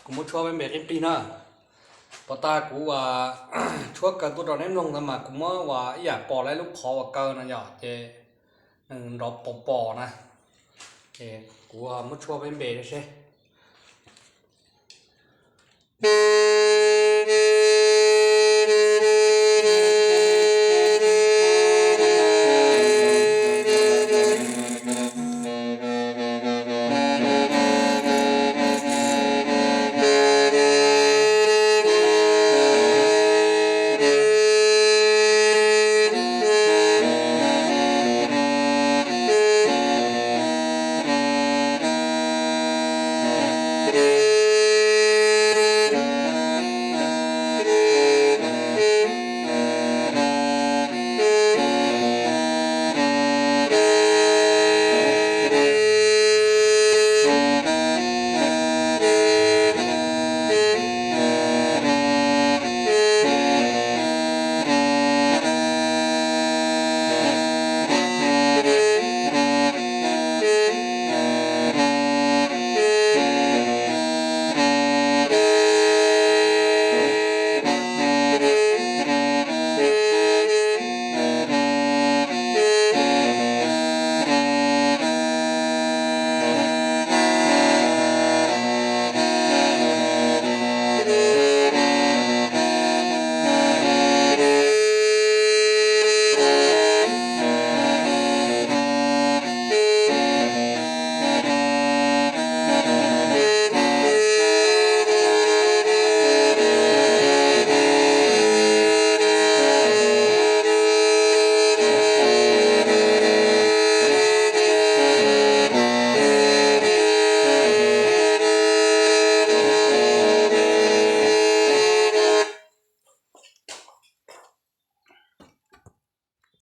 Kuv muab tshuab peb npe qib plig na. Pov tas kuv tshuab kaw tuaj rau neb mloog ntawd mas kuv muab ua ib yam pom lawv lub qhov uas kaw no yom, ces nws nrov pos pos na. Ces kuv muab tshuab peb npe seb.